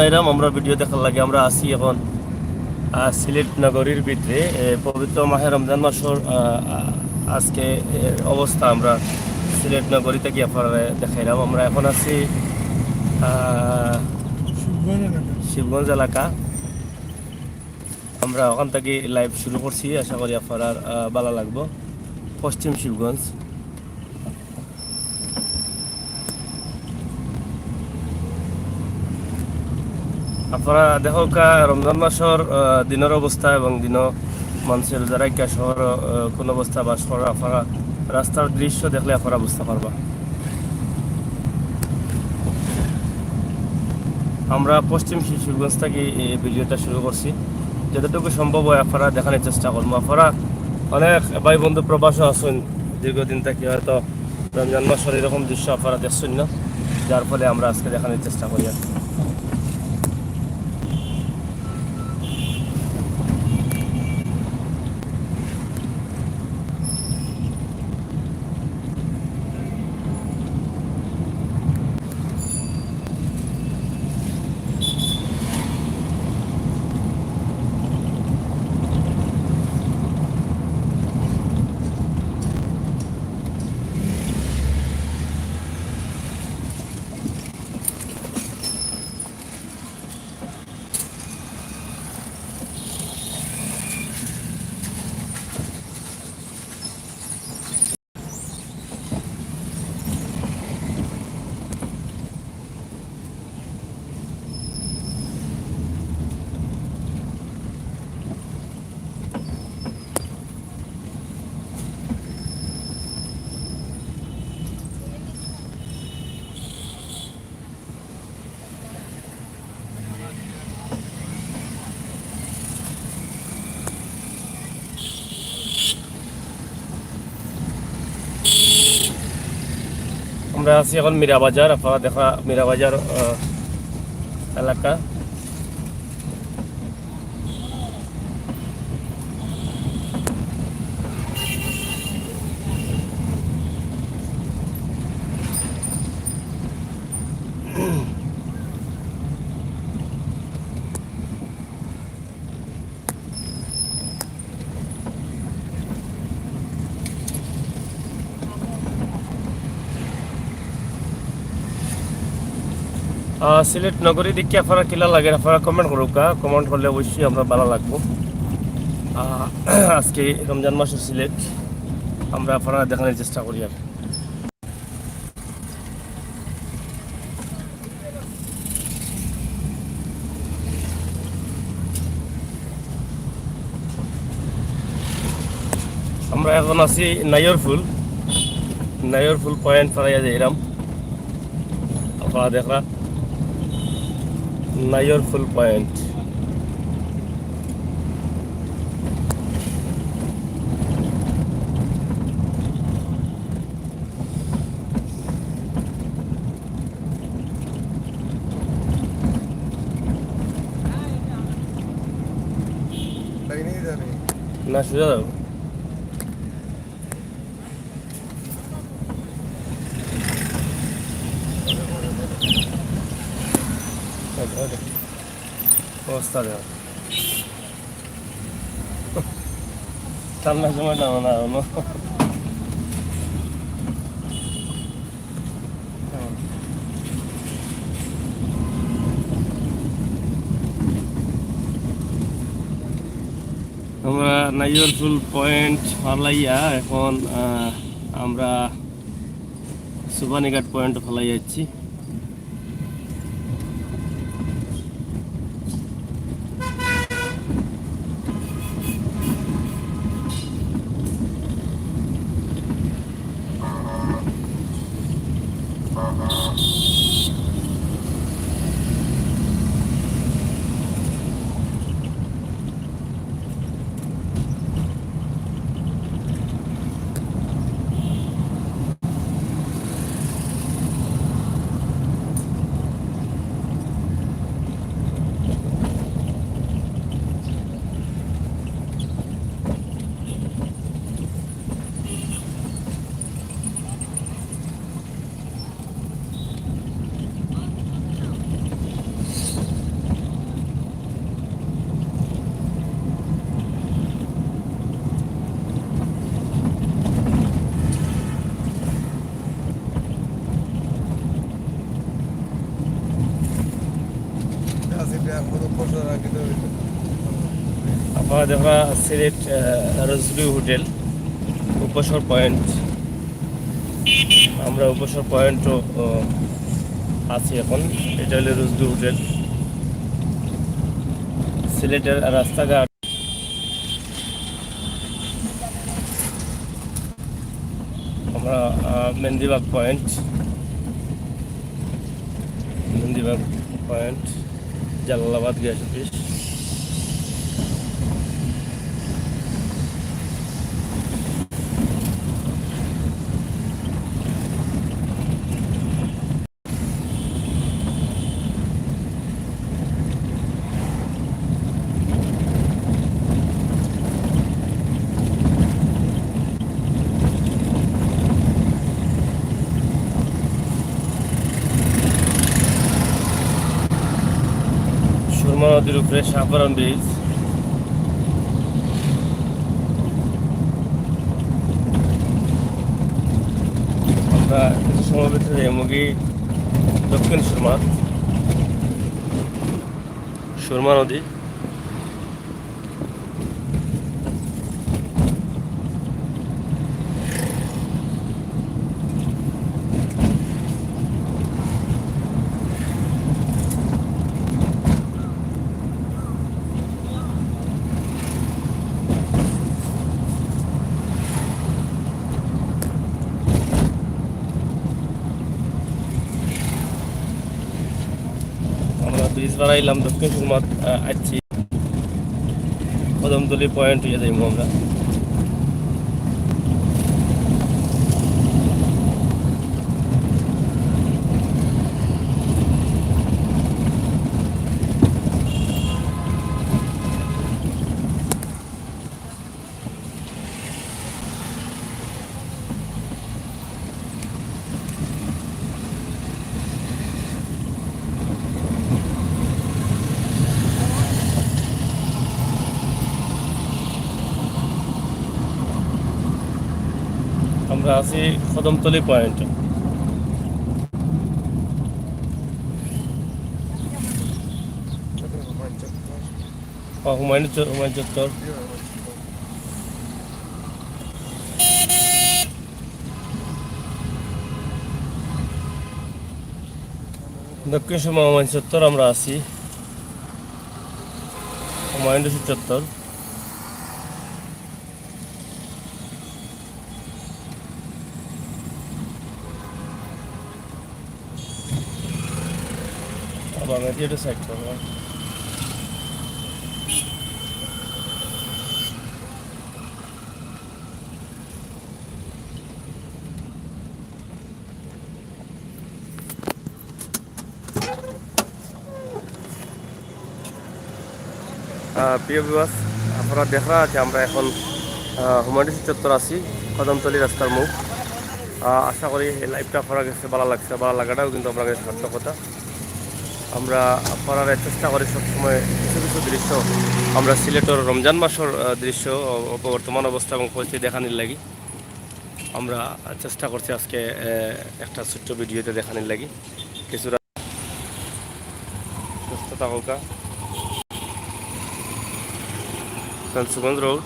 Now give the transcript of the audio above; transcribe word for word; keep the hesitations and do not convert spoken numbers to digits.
এরম আমরা ভিডিও দেখার লাগি আমরা আছি এখন, আহ, সিলেট নগরীর ভিতরে, এ, পবিত্র মাহে রমজান মাসর, আহ, আহ, আজকে, এ, অবস্থা আমরা সিলেট নগরী থাকি আপনারারে দেখাইলাম। আমরা এখন আছি, আহ, শিবগঞ্জ এলাকা। শিবগঞ্জ এলাকা। আমরা ওখান থাকি লাইভ শুরু করছি, আশা করি আপনারার, আহ, ভালা লাগবো। পশ্চিম শিবগঞ্জ। আপনারা দেখউক্কা রমজান মাসর, আহ, দিনর অবস্থা এবং দিনো মানষে রোজা রাখিয়া শহরো, আহ, কোন অবস্থা বাস করে, আপনারা রাস্তার দৃশ্য দেখলে আপনারা বুঝতা পারবা। আমরা পশ্চিম শিবগঞ্জ থাকি এই ভিডিওটা শুরু করছি। যতটুকু সম্ভব হয় আপনারারে দেখানির চেষ্টা করমু। আপনারা অনেক ভাই বন্ধু প্রবাসো আছইন, দীর্ঘদিন থাকি হয়তো রমজান মাসর এরকম দৃশ্য আপনারা দেখছইন না, যার ফলে আমরা আজকে দেখানির চেষ্টা করি আর কি। আমরা আছি এখন মীরা বাজার, আপনারা দেখরা মীরা বাজার, আহ, এলাকা। আহ, সিলেট নগরী দেখিয়া আপনারার কিলা লাগে, আপনারা comment করউক্কা। Comment করলে অবশ্যই আমরার ভালা লাগবো। আহ, আজকে রমজান মাসর সিলেট আমরা আপনারারে দেখানির চেষ্টা করি আর। আমরা এখন আছি নাইয়রফুল, নাইয়রফুল পয়েন্ট ফারাইয়া যাইরাম। আপনারা দেখরা নাইয়রফুল পয়েন্ট। না, সোজা যাও। অবস্থা দেখো। ঠান্ডার সময় নামো না, নামো। আমরা নাইয়রফুল পয়েন্ট ফালাইয়া এখন, আহ, আমরা সুবানীঘাট পয়েন্ট ফালাই যাচ্ছি। আপনারা দেখরা সিলেট, আহ, রোজভিউ হোটেল, উপসর পয়েন্ট। আমরা উপসর পয়েন্টও, আহ, আছি এখন। এটা হলো রোজভিউ হোটেল। সিলেটের রাস্তাঘাট। আমরা, আহ, মেহেন্দিবাগ পয়েন্ট, মেহেন্দিবাগ পয়েন্ট, জালালাবাদ গ্যাস অফিস। সুরমা নদীর উপরে শাহপরান ব্রিজ। আমরা কিছু সময় ভিতরে মুগি দক্ষিণ সুরমা, সুরমা নদী। আমরা ব্রিজ বাড়াইলাম, দক্ষিণ সুরমাত, আহ, আইছি। কদমতলি পয়েন্ট হইয়া যাইমু আমরা। আমরা আছি কদমতলি পয়েন্ট। ও, হুমায়ুন চ-, হুমায়ুন চত্বর। দক্ষিণ সুরমা হুমায়ুন চত্বর আমরা আছি। হুমায়ুন রশিদ চত্বর। আবার আমি এটা সাইড করবো। আহ, প্রিয় ভিউয়ার্স, আপনারা দেখরা যে আমরা এখন, আহ, হুমায়ুন রশিদ চত্বর আছি, কদমতলি রাস্তার মুখ। আহ, আশা করি এই লাইভটা আপনার কাছে ভালো লাগছে, ভালো লাগাটাও কিন্তু আপনার কাছে সার্থকতা। আমরা আপনারা চেষ্টা করি সবসময় কিছু কিছু দৃশ্য আমরা সিলেটের রমজান মাসের, আহ, দৃশ্য, অ-, বর্তমান অবস্থা এবং পরিস্থিতি দেখানির লাগি। আমরা চেষ্টা করছি আজকে, আহ, একটা ছোট্ট ভিডিওতে দেখানির লাগি। কিছুটা সুস্থ থাকুকা। ফেঞ্চুগঞ্জ রোড।